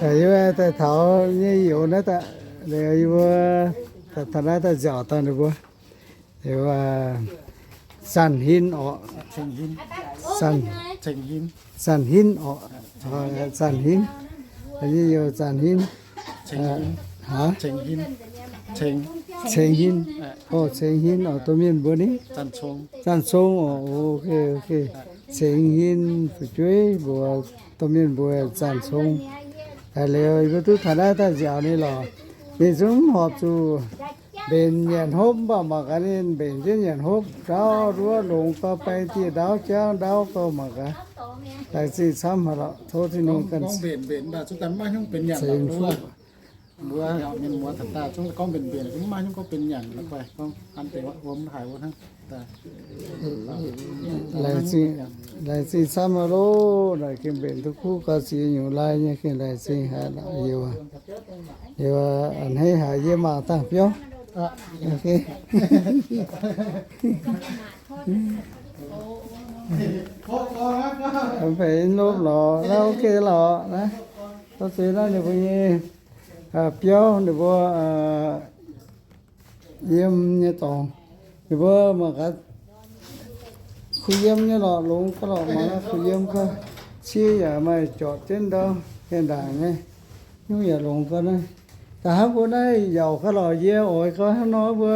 Yie daaih taux nyei youz naaiv daaih, yie mbuo taux naaiv daaih nziaauc daaih ninh mbuo, Zanh Hin orqc. Zanh Hin orqc. Zanh Hin. Nyei youz Zanh Hin. Ceng Hin. Ceng Hin orqc, domh mienh mbuox ni. Zanh Cong orqc, Ceng Hin fu'jueiv mbuox domh mienh mbuox Zanh Cong. Daaih liuz yie mbuo duqv taux naaiv daaih nziaauc ninh lorqc. Ninh zungv mv horpc zuqc mbenc nyanc hopv, mv baac mangc gaax ninh mbenc jienv nyanc hopv, ndaauv nduov longx gau, baeng dieh ndaauv, jangv ndaauv gau mangc gaax. Laengz zingh camv haic lorqc, tov Tin-Hungh ganh ceix fuqv. Laengz zingh, laengz zingh camv haic loh, naaic gengh mbenc duqv kuv gau, ziex nyungc lai nyei, gengh laengz zingh haic. Liuz, a'hneiv haic, yie mangc dangh biauv. Mv baac nopv lorqc, naaiv ok lorqc. Naaiv tov zeix naaiv ninh mbuo nyei biauv, ninh mbuo yiem nyei dorngx. Ninh mbuo mangc gaax, kuh yiem nyei lorqc, longx gau lorqc, mangc gaax kuh yiem gau. Ciev yaac maaih jorpc jienv ndau, gengh ndaangc nyei. Nyungc yaac longx gau naaiv. Da'hnangv mbuo naaiv yaauc gau lorqc, yie oix gau hnangv nor mbuo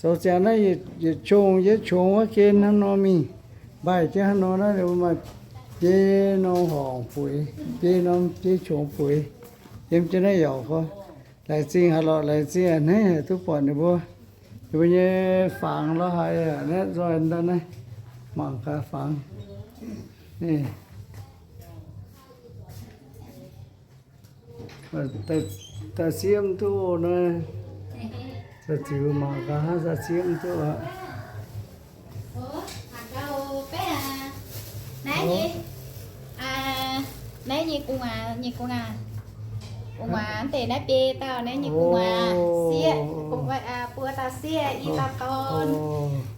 zoux ziangx naaiv yietc qongx yietc qongx wuov gen hnangv nor mingh mbaih jienv hnangv nor naaiv, ninh mbuo maaih biei norm horngc bueix, biei norm biei qongx bueix, yiem jienv naaiv yaauc gau. Laengz zingh haic lorqc, laengz zingh a'hneiv haic duqv buatc ninh mbuo, ninh mbuo nyei fangx lorz haic aqv. Naaiv nzoih ndau naaiv, mangc gaax fangx. Daaih siev mv duqv naaiv, daaih ziux mangc gaax hnangv, daaih siev mv duqv aqv. Naaiv nyei, naaiv nyei gu'nguaaz, nyei gu'nguaaz, gu'nguaaz mv deix naaiv biei dauh naaiv nyei gu'nguaaz sieqv, buo dauh sieqv, i dauh dorn.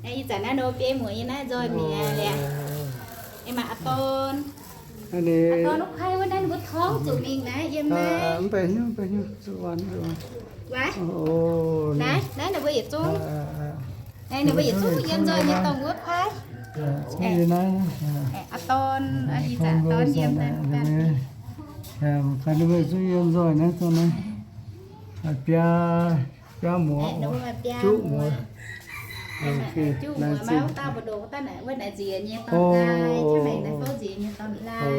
Naaiv ih zanc naaiv nor biei muoz yiem naaiv nzoih mi'aqv liuz. Ih maaih a'dorn. A'dorn wuov kuaaiv wuov naaiv ninh mbuo torngv zuqc mingh naaiv yiem naaiv. Naaiv, naaiv ninh mbuo yietc zungv, naaiv ninh mbuo yietc zungv yiem nzoih nyei dongh wuov kuaaiv. A'dorn, ih zanc dorn yiem naaiv. Ninh mbuo zungv yiem nzoih naaiv dongh naaiv. Biaa, biaa muoz, juqv muoz. Juqv muoz maiv dauh mbu'ndongx daaih naaic wuov naaic nziex nyei dorn-lai, hnangv naaic naaiv fouv nziex nyei dorn-lai.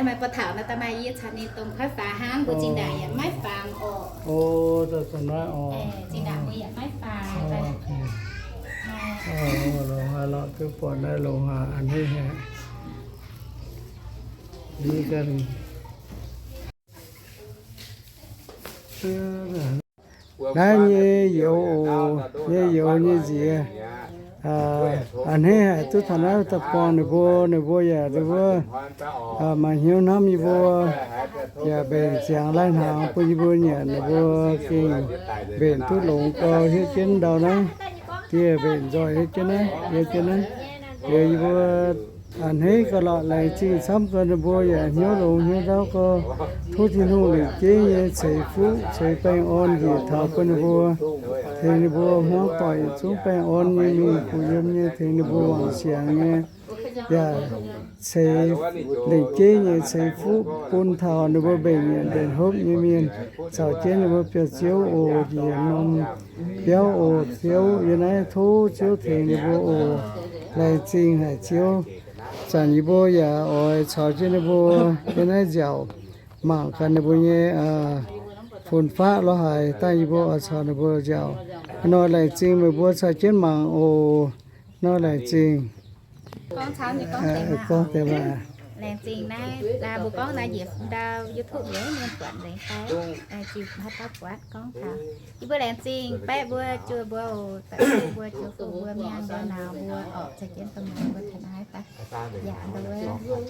Maaih buo taux naaiv daaih maaih yie caux ninh dongh kuaaiv faaux hnangv, mbuo zinh ndaangc yaac maiv faaux orqc. Zinh ndaangc mbuo yaac maiv faaux. Longx haic lorqc, duqv buatc naaiv longx haic, a'hneiv haic. Liuz ganh naaiv nyei youz oc, nyei youz nyei nziex, a'hneiv haic duqv taux naaiv daaih buangh ninh mbuo, ninh mbuo yaac ninh mbuo maaih hnyouv hnamv yie mbuo, yaac mbenc ziangx lai-hnaangx bun yie mbuo nyanc, ninh mbuo gengh mbenc duqv longx gau, hietv jienv ndau naaiv, dieh mbenc nzoih hietv jienv naaiv, hietv jienv naaiv. Liuz yie mbuo a'hneiv gau lorqc, laengz zingh camv gau, ninh mbuo yaac hnyouv longx hnyouv ndauv gau. Tov Tin-Hungh lengc jeiv nyei ceix fuqv ceix baengh orn njiec taux bun ninh mbuo, tengx ninh mbuo hmuangv doic yietc zungv baengh orn nyei mingh, kuh yiem nyei, tengx ninh mbuo wangc siangx nyei, yaac ceix lengc jeiv nyei ceix fuqv bun taux ninh mbuo mbenc nyanc mbenc hopv nyei mienh, caux jienv ninh mbuo biauv-ziouv oc, njiec norm biauv oc. Ziouv, yie naaiv tov Ziouv tengx ninh mbuo oc. Laengz zingh haic Ziouv. Zanc yie mbuo yaac oix caux jienv ninh mbuo yiem naaiv nziaauc mangc gaax ninh mbuo nyei fun-faqv lorz haic daaih, yie mbuo oix caux ninh mbuo nziaauc. Hnoi laengz zingh meih mbuo caux jienv mangc oc. Hnoi laengz zingh. Gorngv deix maah. Laengz zingh naaiv, mbuo gorngv naaiv njiec ndau YouTube njiec mienh buatc nzengc fai? Ziux haaix dauh buatc gorngv taux. Yie mbuo laengz zingh baeqv mbuo, juoh mbuo oc, da'juov mbuo, juoh fuqv mbuo, miangh mbuo, nauz mbuo orqc, caux jienv domh nauz mbuo taux naaiv. Yaac nduov,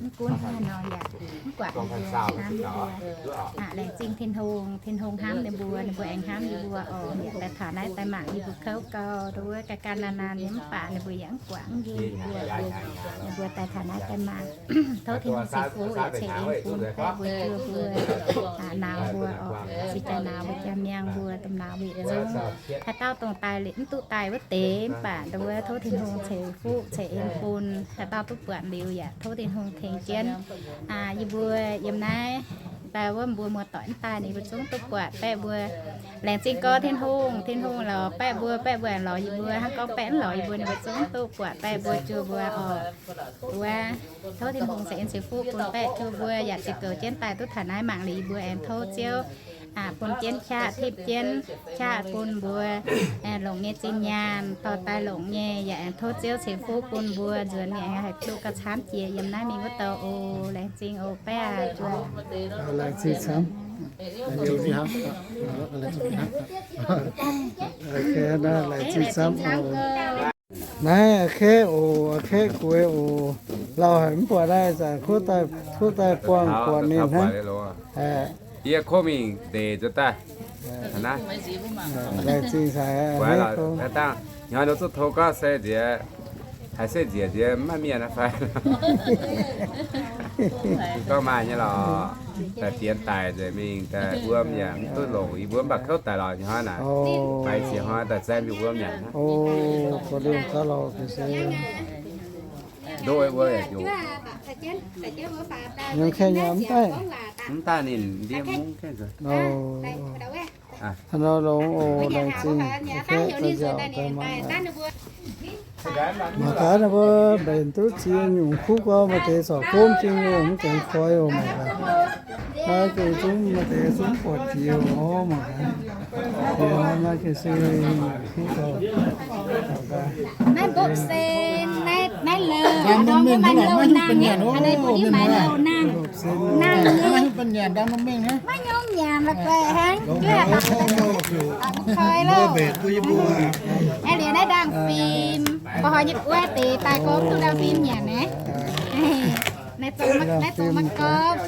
mv gunv haaix nor yaac mv guangc yie mbuo, hnamv yie mbuo. Laengz zingh Tin-Hungh, Tin-Hungh hnamv ninh mbuo, ninh mbuo aengx hnamv yie mbuo oc. Yaac daaih taux naaiv daaih mangc yie mbuo kouv gau, nduov ga'gan naan naan nyei mv baac ninh mbuo yaac mv guangc yie mbuo. Ninh mbuo daaih taux naaiv daaih mangc, tov Tin-Hungh ceix fuqv yaac ceix en bun baeqv mbuo juov mbuo, nauz mbuo oc, se jaax nauz mbuo, jaax miang mbuo, domh nauz mbuo yietc zungv. Haaix dauh dongh daaih mv duqv daaih wuov deix mv baac nduov tov Tin-Hungh ceix fuqv ceix en bun haaix dauh duqv buatc liuz yaac tov Tin-Hungh tengx jienv yie mbuo yiem naaiv daaih wuov mbuo muoz-doic mv daaih ninh mbuo zungv duqv buatc baeqv mbuo. Laengz zingh gorx Tin-Hungh, Tin-Hungh lorz baeqv mbuo, baeqv mbuo aengx lorz yie mbuo, hnangv gorngv baeqv mv lorz yie mbuo ninh mbuo zungv duqv buatc baeqv mbuo juov mbuo oc. Wuov, tov Tin-Hungh ceix en ceix fuqv bun baeqv juov mbuo yaac ziouc goux jienv daaih duqv taux naaiv mangc liuz yie mbuo aengx tov Ziouv bun jienv qaqv, tipv jienv qaqv bun mbuo longc nyei zinh nyaanh dorh daaih longc nyei, yaac aengx tov Ziouv ceix fuqv bun mbuo nzuonx mingh aengx haih duqv gauh camv jiex yiem naaiv mingh wuov dauh oc. Laengz zingh oc baeqv aac. Laengz zingh camv. Laengz zingh camv oc. Naaiv a'keqv oc, a'keqv gueix oc. Lauh haic mv buatc daaih, zanc kuv daaih, kuv daaih buangh buatc ninh hnangv. Yie kuv mingh ndeic nzuonx daaih. Laengz zingh haic. Hnangv nor zuqc tov gorngv se nziex, haiz se nziex nziex mv maaih mienh fai? Gorngv maaih nyei lorqc. Daaih dienx daic nzengc mingh, daaih wuom yaac mv duqv longc, yie mbuo mv baac kouv daic lorqc nyei hnangv naaic. Baix ziex hnoi daaih zaeng mingh wuom yaac hnangv. Ndoqv wuov yaac njoux. Mv daaih ninh ndie mungv gaengh nzuonx. Haaix nor longx oc, laengz zingh. Mangc gaax naaiv mbuo mbenc duqv ziex nyungc kuv gau, maaih deix corc gomv ziex nyungc mv gaengh koi oc, mangc gaax. Naaiv gengh zungv maaih deix zungv buatc jiex oc, mangc gaax. Naaiv gengh se kuv gau. Naaiv mbopv sen, naaiv, naaiv leuh, naaiv mbuo maiv maaih louh nangh, naaiv mbuo maiv maaih louh nangh. Nangh nyei. Maiv nyungc nyanc la'guaih hnangv, juov koi louh. Aengx liuz naaiv ndaangh fim, mbuo hnoi nyei wuov deix daaih gorngv duqv ndaangh fim nyanc naaiv. Naaiv zoux maiv gorngv.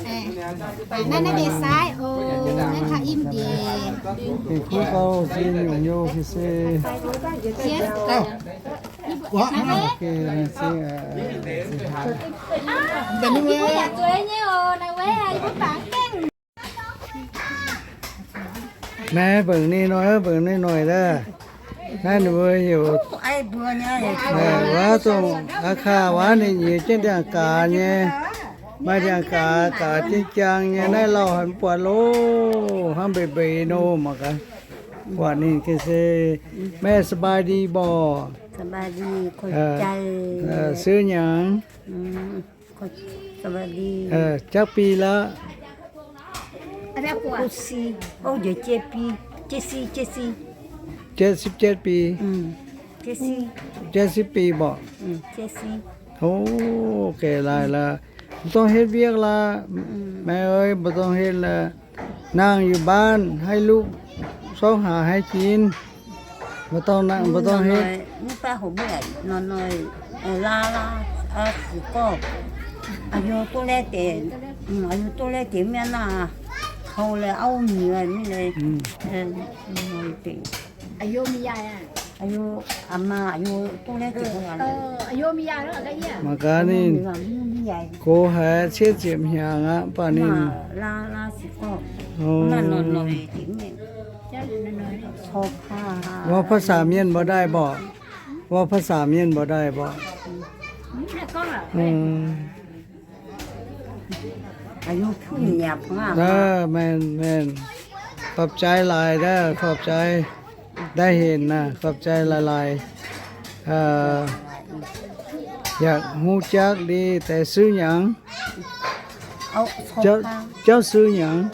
Naaiv, naaiv mbuo saaiv oc, naaiv taux im njiec. Kuv gau ziex nyungc nyei se. Yie mbuo yaac zueiz nyei oc, naaiv weic yie mbuo bangc gaengh. Naaiv mbenc ninh noic, mbenc ninh noic daaih. Naaiv ninh mbuo heuc, wuov dongh a'kaa waac ninh nyiex jienv ndiangx-gaaz nyei. Maaih ndiangx-gaaz, gaaz jienv jaang nyei. Naaiv lauh haic mv buatc loh, hnangv mbeix mbeix nor mangc gaax. Buatc ninh gengh se, แม่สบายดีบ่? สบายดี ขอบใจ Siuv nyanc. Jangv bih laqv? Jiex si, jiex si, jiex si, jiex si, jiex si, jiex si bih mborqc. O, geh laaih la'maah, mv dorngc henv wiev la'maah, maiv oix, mv dorngc henv la'maah. Nangh อยู่บ้าน haaix lupc sorngv haaix haaix jin. Mv dorngc nangh, mv dorngc henv. Mv baac houc mv a'hnoi, laa laa, sic gorx, a'you duqv laeh deix, a'you duqv laeh deix mienh naaic, houc la'auv nyuoz mingh leiz. A'you, a'maa, a'you duqv laeh deix. Mangc gaax ninh gox haiz cietv ziepc hnyangx aqv, mv baac ninh Wuov ภาษา Mienh mbuo daaih mborqc. Wuov ภาษา Mienh mbuo daaih mborqc. Maengh, maengh, ขอบใจ laaix daaih, ขอบใจ daaih henc naaic, ขอบใจ laaix laaix. Yaac hungh jaqv ndie deix siuv hnyangx. Jauv siuv hnyangx.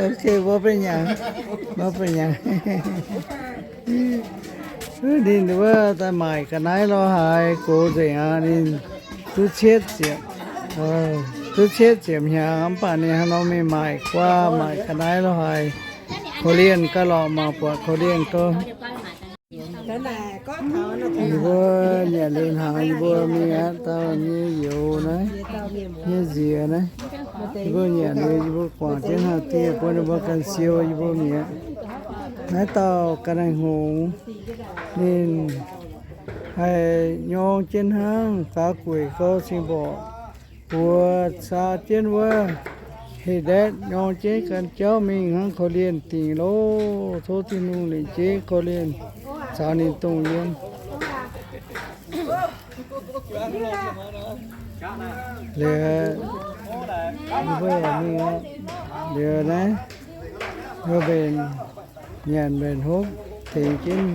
Ok, maiv benx hnyangx, maiv benx hnyangx. Ninh wuov daaih maaic ga'naaiv lorz haaix gox nzengc aqv, ninh duqv cietv ziepc. Duqv cietv ziepc hnyangx mv baac ninh hnangv nor mingh maaic guaa, maaic ga'naaiv lo haic. Korv-lienh gauh lorqc, mangc buatc korv-lienh gauh. Yie mbuo nyanc liuz hnaangx yie mbuo mingh aqv. Dauh nyei youz naaiv, nyei nziex naaiv, yie mbuo nyanc liuz yie mbuo guangc jienv hnaangx dieh bun ninh mbuo ganh siou yie mbuo mi'aqv. Naaiv dauh ga'naaiv-hngongx ninh haih nyorng jienv hnangv, gaax gueic gauh cing-mborqc, buoz caa jienv wuov, heh ndaetv nyorng jienv gan jauv mingh hnangv korv-lienh dingc loh. Tov Tin-Hungh lingc jeiv korv-lienh caux ninh dongh yiem. Liuz, mbuo mingh aqv. Liuz naaiv, mbuo mbenc nyanc mbenc hopv tengx jienv,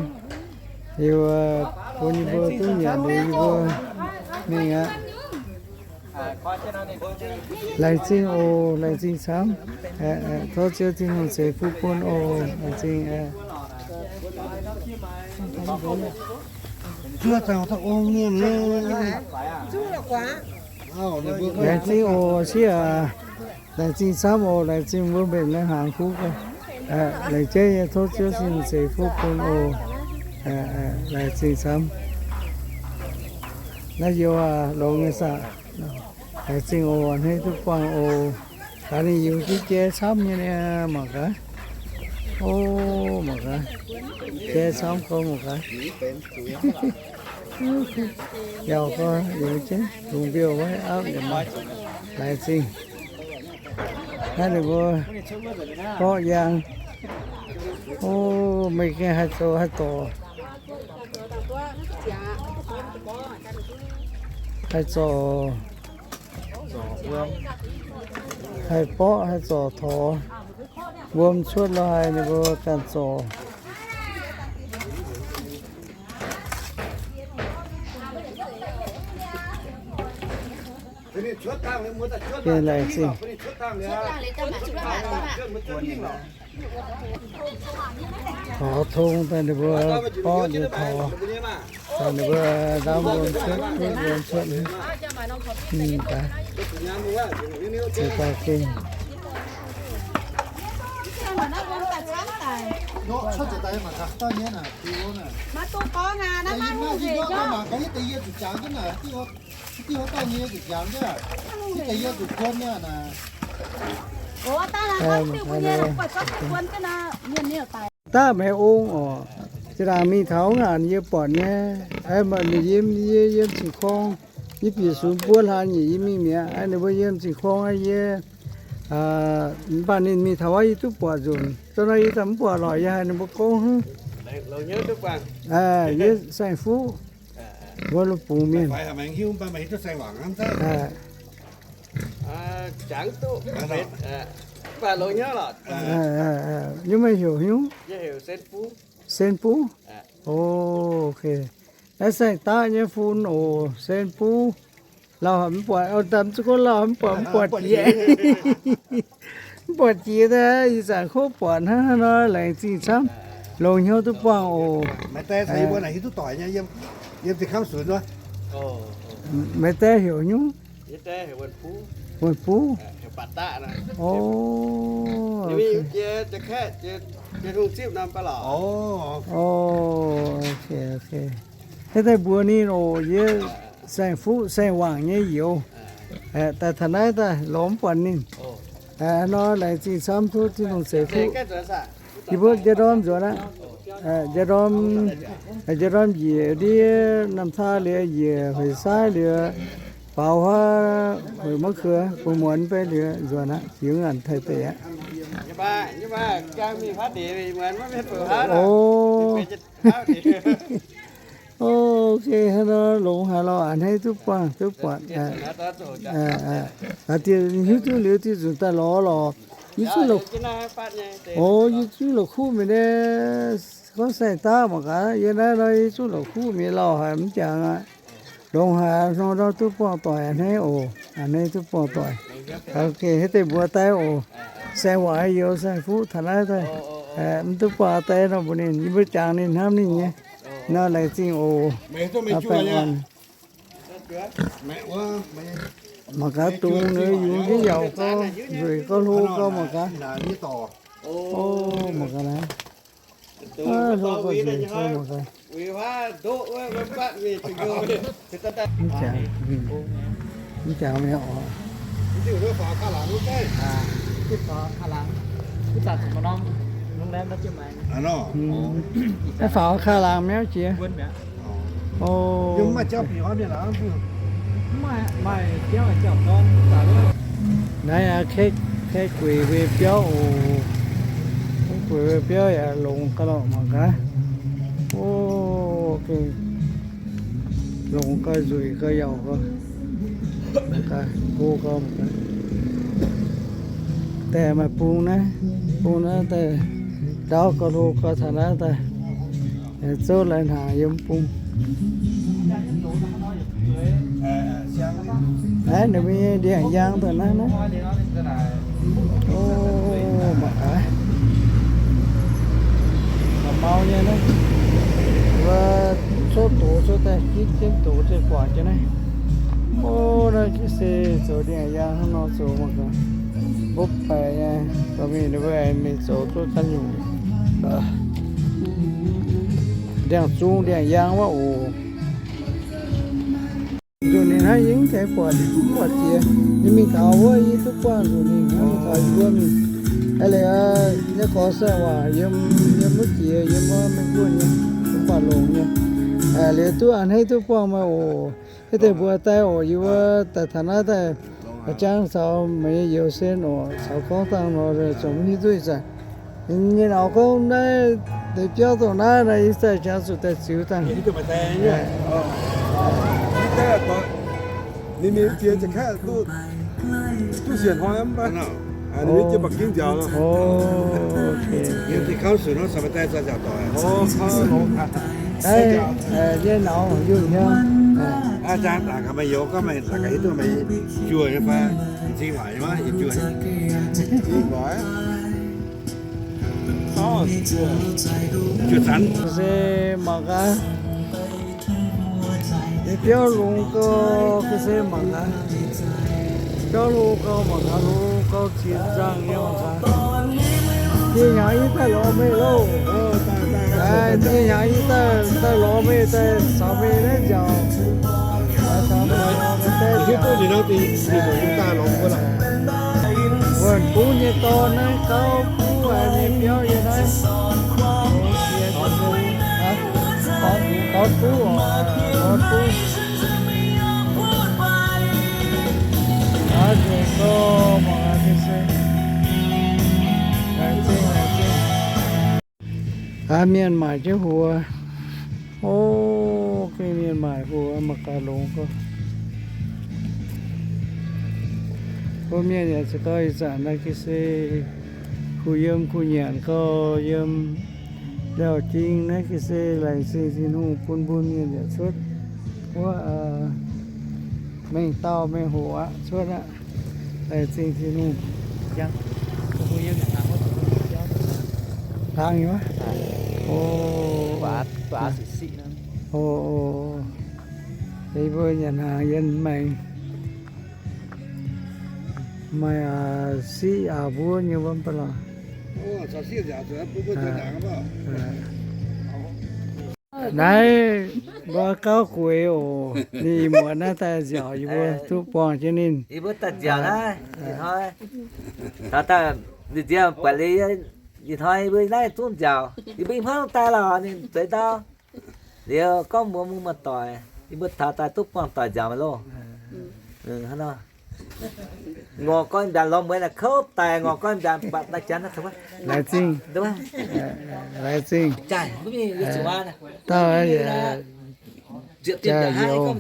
liuz bun yie mbuo duqv nyanc liuz yie mbuo mingh aqv. Laengz zingh oc, laengz zingh camv. Tov Ziouv Tin-Hungh ceix fuqv bun oc. Laengz zingh. Zuov daaih ong mienh nyei. Laengz zingh oc, sieqv aac. Laengz zingh camv oc, laengz zingh mbuo mbenc naaiv hnaangx kuv. Laengz jeiv nyei, tov Ziouv Tin-Hungh ceix fuqv bun oc. Laengz zingh camv. Naaiv youz aac, longx nyei saah. Laengz zingh oc, a'hneiv duqv buangh oc. Gaax ninh yungz jienv jai camv nyei niaa, mangc gaax. O, mangc gaax. Jai camv gauh mangc gaax. Yaac gauh yungz jienv lungz mbiouh wuov aapv yietc maaih. Laengz zingh. Naaiv ninh mbuo gorqv yaang. O, meih gengh haih zoux haih dorc. Haih zorc, haih borqv, haih zorc torx. Wuom cuotv lo haaix ninh mbuo ganh zorc. Laengz zingh. Torx tong daaih ninh mbuo borqv liuz torx, daaih ninh mbuo ndaamv wuom cuotv, cuotv wuom cuotv. Mingh daaih. Ziouc daaih gengh. Daaih meih ong oc. Zinh ndaangc mingh taux ngaanc yie buatc nyei. Aa, maaih ninh yiem, yie yiem Cing-Korng, yie bieqc sunx buo hlaang nyei yie mingh mi'aqv. Aa, ninh mbuo yiem Cing-Korng yie, mv baac ninh mingh taux wuov yie duqv buatc nzunc. Za'gengh yie daaih mv buatc lorqc, yie haiz ninh mbuo gorngv hnangv. Yie saeng-fuqv, mbuo lungh bungx mienh. Nyungc meih heuc haaix nyungc? Sen Buv. O, naaiv saeng-daqv nyei fun oc, Sen Buv. Lauh haic mv buatc, daaih mv zuqc gorngv lauh haic mv buatc, mv buatc jiex. Mv buatc jiex daaih ih zanc kov buatc hnangv haaix nor, laengz zingh camv. Longx hnyouv duqv buangh oc. Maaih deix heuc nyungc? Wuonh Buv. O, o, hnangv daaih mbuox ninh oc, yie saeng-fuqv saeng-wangc nyei youz, daaih taux naaiv daaih lorz mv buatc ninh. Nor laengz zingh camv, tov Tin-Hungh ceix fuqv. Yie mbuo njang ndorm nzuonx aqv. Njang ndorm, njang ndorm njiec ndiev Namh Taa liuz, njiec Hueix Saaiv liuz, baaux huaav Hueix Mouv Kuex, bun muonz mv bei liuz nzuonx aqv, jiex ngaanc Taiv deic aqv. O, ok, hnangv nor longx haic lorqc, a'hneiv duqv buangh duqv buatc. Aa, dieh hiuv duqv liuz dieh nzunc daaih lorz lorqc. Yie zungv, o, yie zungv la'kuqv mingh naaiv, gorngv saeng-daqv mangc gaax, yie naaiv nor yie zungv la'kuqv mingh lauh haic mv jangx aqv. Longx haic, hnangv nor duqv buangh doic a'hneiv oc, a'hneiv duqv buangh doic. Ok, hneiv deix mbuox daaih oc. Saeng-wangc youz saeng-fuqv taux naaiv daaih. Mv duqv buangh daaih nor mbuox ninh, yie mbuo jangx ninh hnamv ninh nyei. Nor laengz zingh oc. Baengh orn. Mangc gaax dungz ninh yungz jienv yaac gau, nzueic gau, hlo gau mangc gaax. O, mangc gaax naaiv. Hlo gau, nzueic gau mangc gaax. Mv jangx, mv jangx mi'aqv oc. Naaiv faaux kaav laangz mi'aqv jiex. O. Naaiv aqv, kaeqv gueix mbuo biauv oc. Kaeqv gueix mbuo biauv yaac longx gauh lorqc mangc gaax. O, longx gauh nzueic gauh yauc gauh. Mangc gaax, go gauh mangc gaax. Daaih maaih bung naaiv, bung naaiv daaih ndaauv gauh hlo gauh taux naaiv daaih. Zouv lai hnaangx yiem bung. Naaiv ninh mbuo nyei ndiangx-yaang daaih naaiv, naaiv. O, mangc gaax. Mangc mau nyei naaiv. Wuov cuotv doz cuotv daaih gitv jienv doz jienv guangc jienv naaiv. O, naaiv se zoux ndiangx-yaang hnangv nor zoux mangc gaax. Mbopv baeqc nyei, dorh mingh ninh mbuo aengx mingh zoux duqv ganh nyungc. Ndiangx-zung ndiangx-yaang wuov oc. Nzunc ninh hnangv yie mv gaengh buatc, mv buatc jiex. Yie mingh taux wuov yie duqv buangh nzunc ninh hnangv mingh taux yie wuov mingh. Aa, leiz nyei gorx sai waac yiem, yiem wuov jiex, yiem wuov Meiv Guoqv nyei, mv baac longx nyei. Aa, liuz duqv a'hneiv duqv buangh meih oc. Haaix deix mbuox daaih oc, yie wuov daaih taux naaiv daaih, jangv caux meih nyei youz sen oc, caux gorngv dangh nor, zungv mv hiuv duqv ih zanc. Nyei nauz gorngv naaiv deix biauv dongh naaiv nor, ih zanc jangx zuqc daaih ziux dangh. Ninh mingh jiex jiex kaiv duqv siec hnoi mv baac, ninh mingh jiex Bắc Kinh nziaaux. Nyei nauz yunh nyei. Jang daaih gaax meih youz gorngv meih daaih gaax hiuv duqv meih juoh nyei fai, m'zing waaic nyei, m'juoh nyei. Juoh zanc se mangc gaax. Biauv longx gau, ga'sie mangc gaax. Biauv hlo gau mangc gaax, hlo gau ziex nzangh nyei mangc gaax. Ziex hnyangx yie daaih lorz meih loh. Ziex hnyangx yie daaih, daaih lorz meih, daaih caux meih naaiv nziaaux. Wuonh buv nyei dorn naaiv gauh buv nyei biauv yie naaiv. Gauh buv oc, gauh buv. Aa, mienh maaic jienv huox. O, gengh mienh maaic huox mangc gaax longx gau. Mbuo mienh yaac za'gengh ih zanc naaiv ga'sie kuh yiem kuh nyanc gau, yiem Liaauc Jing naaiv ga'sie laengz zingh Tin-Hungh bun mbuo mienh yaac cuotv wuov mengh dauh mengh hoc aqv, cuotv aqv. Laengz zingh Tin-Hungh. Hlang nyei. O, o, o, yie mbuo nyanc hnaangx yiem maengx. Maaih siqv aac mbuov nyei wuov ba'laqc. Naaiv mbuo gauv gueix oc. Ninh muonz naaiv daaih nziaauc yie mbuo duqv buangh jienv ninh. Yie mbuo daaih nziaauc naaiv, ih hnoi taux daaih, ninh nziex buatc liuz, ih hnoi yie mbuo naaiv zungv nziaauc, yie mbuo i hmuangv daaih lorqc, ninh zeix ndau. Liuz gorngv mbuox mbuo muoz-doic, yie mbuo taux daaih duqv buangh doic nziaauc maiv loh. Hnangv nor, ngorc goiv mbiaangx lorz mueiz naaic kouv daic, ngorc goiv mbiaangx buatc daaih janx naaiv. Laengz zingh. Laengz zingh. Dauh aqv, jaax youz.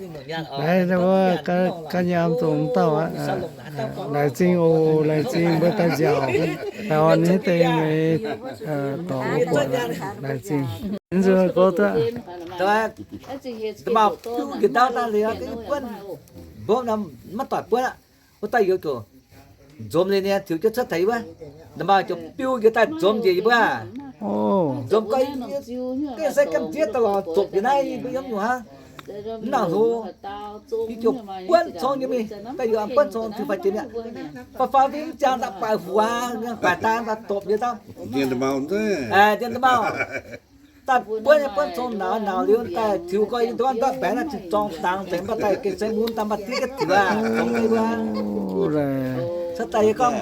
Laengz wuov ga'nyaam dongh dauh aqv. Laengz zingh oc, laengz zingh mbuo daaih nziaauc. Daaih orn nyei deix meih dorc wuov buatc aqv. Laengz zingh. Nzuonx gorx duqv. Maaih biuv njiec ndau daaih liuz, buonv, maiv doic buonv aqv. Wuov daaih youz ziouc nzuonx liuz ninh tiux jienv cuotv taux yie wuov. Ninh maaih ziouc biu njiec daaih nzuonx njiec yie mbuo aqv. Nzuonx gorngv, gengh se gamh nziev daaih lorz zopc njiec naaiv yie mbuo yiem nyungc hnangv. Mv nangc hlo, i ziouc buonv cong nyei mingh, daaih yaac buonv cong ziux faix jiex mi'aqv. Faaux faaux fim jang daaih baaic huaax, baaic daaih daaih dopc nyei dauh. Ndie-nda'maauh, daaih buonv nyei buonv cong nauz nauz liuz daaih tiux gorx yie nduov ndortv baengx naaiv zinh zorng dangx nzengc mv baac daaih gengh se mun daaih mv baac div jienv tiux aqv. Cuotv daaih yie gorngv,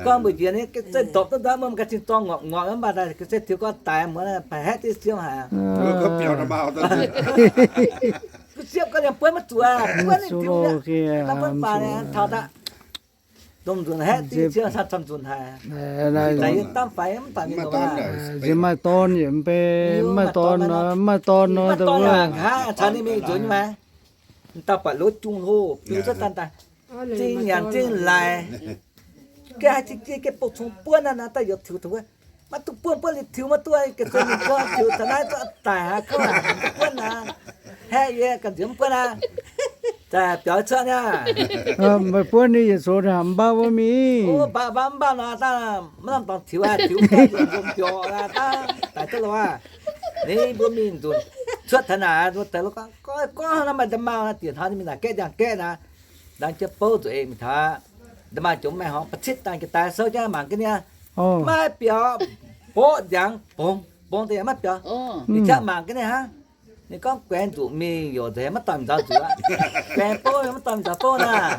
gorngv mbuox njiec nyei, gengh se ndopc duqv ndortv mv baac ga'zinh zorng ngorc ngorc mv baac daaih gengh se tiux gorx daic muonz naaiv haeqv diqv siou haic. Duqv siepv gorngv yaac buonv maiv zuqc aqv, buonv ninh tiux mi'aqv, buonv faaux taux daaih. Domh nzunc haeqv diqv siou camv nzunc haic. Zaaix yie dangv faix mv baac mingh nor, nziex maaih dorn yaac mv bei, maaih dorn nor, maaih dorn nor, maaih dorn nor, nqa'haav caux ninh mingh nzuonx nyei maah. Dauh buatc lov jung hlo, biux cuotv daaih daaih, zingh nyanc zingh laaix. Geh haaix jiex jiex geh bouh cong buonv naaiv, naaiv daaih yaac tiux taux wuov. Maiv duqv buonv, buonv liuz tiux maiv duqv, geh zunc ninh gorngv tiux taux naaiv zorqv daic haic, kouv haic, mv duqv buonv aqv. Haeqv yie ganh nziex mv buonv aqv. Zaaih biaux cuotv niaa. Meih buonv ninh yietc zoux haaix mv baac wuov mingh. Mv baac mv baac nor daaih maiv lamh dorngx tiux aqv, tiux gaeqv nzunc nzunc biaux aqv, daaih daaih duqv lorqc aqv. Ninh mbuo mingh nzunc cuotv taux naaic, mbuo deix lo gorngv, gorngv naaiv maaih nda'maauh naaiv diex hnoi ninh mingh naaic gaeqv ndiangx-gaeqv naaic. Laengz jienv bouv nzueic mingh taux, nda'maauh jomc maengh horngz ba'citv dangh jiex daaih souv jienv mangc gaax niaa. Maiv biaux, mborqv nziangx bongx bongx deix yaac maiv biaux. Ninh jaav mangc gaax niaa hnangv. Ninh gorngv guaengx nzuqc mingh yaac nzengc maiv dorh nzauh nzuqc aqv. Guaengx bouv maiv dorh nzauh bouv naaic.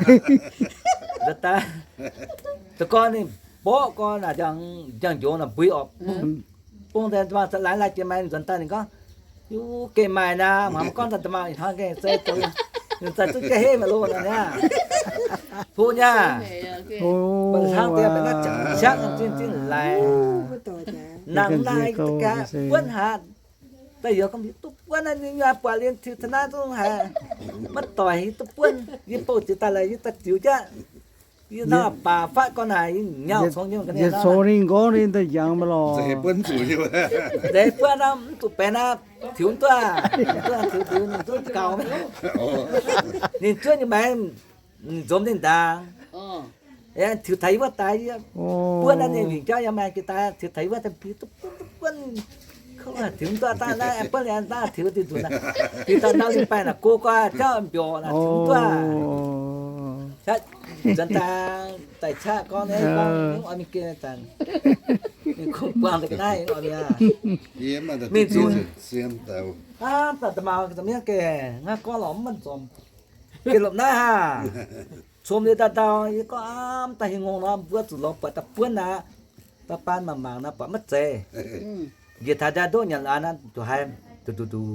Za'gengh ninh mborqv gorn naaic njang-njongz naaic mbui orqc. Bung deix nda'maauh za'gengh laaiz jiex maaih nzuonx daaih ninh gorngv, Yie gengh maaih naaic, mv haaix gorngv daaih nda'maauh ih hnoi gengh se zoux, ninh zaaih duqv jiex heh maah lo naaic niaa. Fu niaa, ba'hnangv deix maiv naaiv ziangh siangv zinh zinh laaix. Nangh naaiv ga'buonv haic. Daaih yaac gorngv duqv buonv naaiv, ninh nyei buatc liuz tiux taux naaiv zungv haiz maiv doic, hiuv duqv buonv. Yie bouh jiex daaih laaix yie daaih ziux jaqv. Yie hnangv baac fatv gorn naaic, yie nyauv cong nyei. Yietc zoux ninh nqorngv ninh daaih yangh maah lorqc. Nzeix buonv naaiv mv zuqc benx aqv, tiux mv duqv, tiux tiux ninh zungv gaux. Ninh zuov nyei maengx, ninh nzomz ninh ndaangc. Tiux taux yie wuov daaih, buonv naaiv ninh wingc jauv yaac maaih jiex daaih, tiux taux yie wuov daaih biux duqv buonv, duqv buonv. Kouv tiux mv duqv daaih naaiv, buonv liuz daaih tiux dinh nzunc, tiux daaih ndau ninh baengh naaic go guaax jauv mbiorqc naaic tiux mv duqv. Nzuonx daaih daaih qaqv gorngv, gorngv oix mingh geh zanc, ninh kungx buangh deix ga'naaiv oix mingh aqv. Mingh nzunc, aav, daaih da'maauh za'gengh maiv gaengh, nqa'haav gorngv lorqc mv maaih nzormc. Geh lopc naaiv haah, cong liuz daaih ndau, yie gorngv aav, daaih hingh ngongh nor mbuo zuqc lorz buatc daaih buonv aqv. Baan baan mangc mangc nor buatc maiv zeiz. Njiec taux ndau ndoqv nyanc la'naaiv zuqc haiz duqv duqv duqv,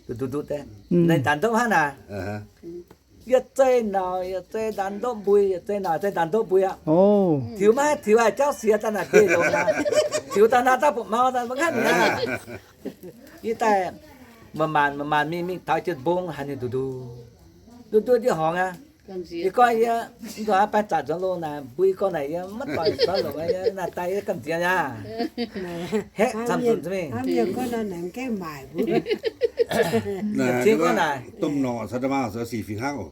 duqv duqv duqv deix, ninh ndaanx ndoqv hnangv naaic. Yietc zei nauc yietc zei ndaanx ndoqv mbui, yietc zei nauc yietc zei ndaanx ndoqv mbui aqv. Tiux maiv haih tiux aqv, jauv siex daaih naaic biei longx aqv. Tiux daaih naaic daaih butv mau daaih maiv hnangv mi'aqv. Yie daaih maanc maanc maanc maanc mingh mingh taux jiex mbong haiz ninh duqv duqv, duqv duqv ndiev horngz aqv. Yie gorngv yie mv zuqc aqv, baeng zaqc nzuonx loh naaic, mbui gorngv naaic yie maiv doic nzuonx longc aqv, yie naaic daaih yie gamh nziex aqv. Haeqv camv nzunc mingh. Cing gorngv naaic, domh norqc caux nda'maauh zoux sic fih hnangv oc.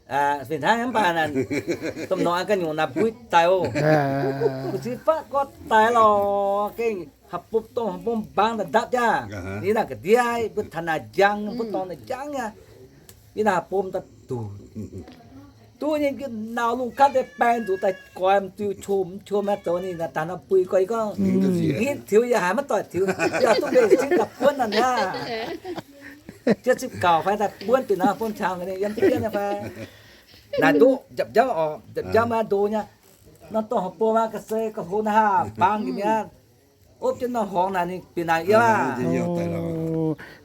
Fih hnangv mv baac naaic, domh norqc ganh nyungc naaic mbui daic oc. Mbu'ziex fatv gorngv daic lorqc, gengh haaix bom dongh haaix bom mbaang daaih ndapv jaax. Yie naaic ga'ndiev mbuo taux naaic njang, mbuo dorngx naaic njang aqv. Yie naaic haaix bom daaih duqv, duqv nyei njiec nauz lungh gapv deix baeng nzuqc daaih goix m'diuh qom qom aqv, zoux ninh naaic daaih nor mbui gorx yie gorngv, hnangv tiux yie haiz maiv doic tiux, yie duqv mbenc sin daaih buonv naaic aqv. Jienv zipv gauc fai daaih buonv bieqc naaiv bom qangx ninh yiem jienv nyei fai. Naaic ndoqv njapc njamv oc, njapc njamv aqv, ndo nyei. Nor dongh haaix bom aqv, ga'sie ga'hlo naaiv haah, mbaang njiec mi'aqv. Opv jienv nor horngz naaic ninh bieqc naaic yiem aqv.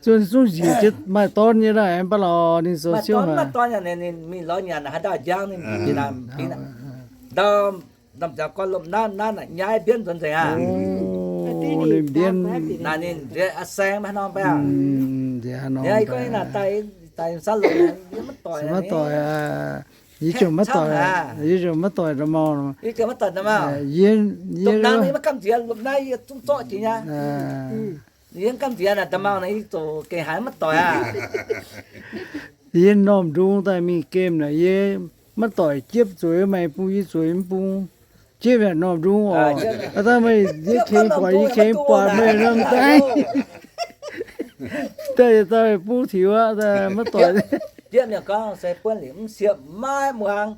Zunh zungv njiec jienv maaih dorn nyei naaic, mv baac lorqc ninh zoux siou maaih dorn yaac ninh mingh lorz nyanc haaix dauh njang ninh bieqc naaic, bieqc naaic. Ndau, ndau nziaaux gorn lomh naaiv, naaiv naaic nyaiv mbienv nzuonx nzengc aqv. Ninh mbienv naaic ninh nziex saeng maiv norm baac. Yie gorngv naaic daaih, daaih sanv longx, yie maiv doic, maiv doic. Yie ziouc maiv doic, yie ziouc maiv doic nda'maauh. Yie ziouc maiv doic nda'maauh. Yie, yie maiv gamh nziex, lomh naaiv yie zungv zorqv jiex nyei. Yie maiv gamh nziex naaic nda'maauh naaic, yie ziouc gengh haiz maiv doic aqv. Yie normh ndung daaih mingh gemh naaic, yie maiv doic jiepv zueiz, maaih bung yie zueiz mv bung. Jiepv yaac normh ndung oc. Aa, daaih meih yie kengx buatc, yie kengx buatc meih norm daaih. Daaih yietc dauh bung tiux aqv, maiv doic. Jieqv mienh gorngv se buonv liuz mv siepv maiv muangx.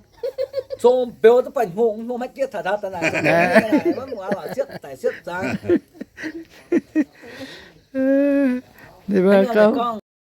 Zong mbeux duqv baac hngongx hngongx maiv jieqv taux taux daaih naaic, maiv muangx lorqc, siepv daic siepv zangx. Ninh mbuo gorngv,